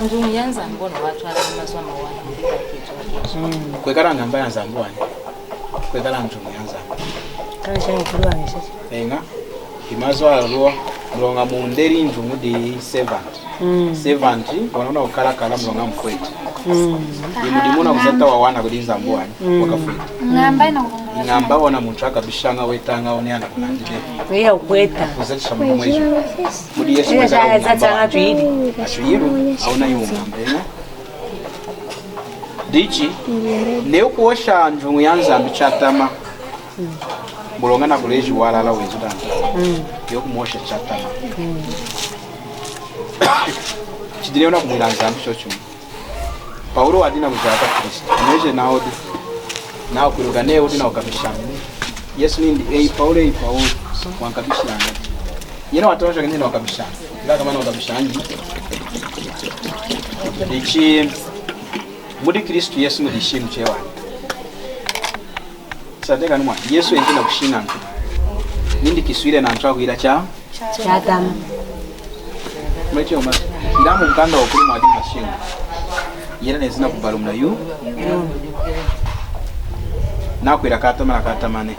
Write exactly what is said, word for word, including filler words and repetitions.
Nzungu ya Nzambi ona watwala mazu amawahi mudi kaketu kaketu. Kwekala ngamba ya Nzambi wanyi. Kwekala nzungu ya Nzambi. Kala chani kuli wanyi sisi. Eña. Imazu aluwa, muloña mundeli nzungu di servant. Servant, ona wunakukalakala muloña mukwetu. Imudimu wunakuzata wawana kudi Nzambi wanyi, wakafwila. Ngamba ona muntu akabishaña wetaña wuna anakunandile. Weya ukweta. Kuzatisha munu mweji. Mudi Yesu kwekala ngamba wanyi. Atwilu, awuna yungamba, eña. Dichi, neyi wukuhosha nzungu ya Nzambi chatama. Muloña nakuleji walala wezu danda. Yo kumuhosha chatama. Chidi neyi wunakumwila Nzambi chochimu. Paulo wadi nakuzata Kristu. Mweje nawu di. Nakwiluka neyi wudi nakukabishaña. Yesu nindi, eyi Paulo, eyi Paulo. Wankabishaña. Yena watoñojoka nindi nakukabishaña. Ilaña kama nakukabishaña. Ichi, mudi Kristu Yesu mudi ishindu chewani. Sateka numwa, Yesu enzi nakushiña antu. Nindi kiswile na antu akwila cha? Chatama. Mweche uma, ilaña mumukanda wakulu mwadi mashinga. Yena nenzi nakubalumuna yu. Nakwila katama na katama ne.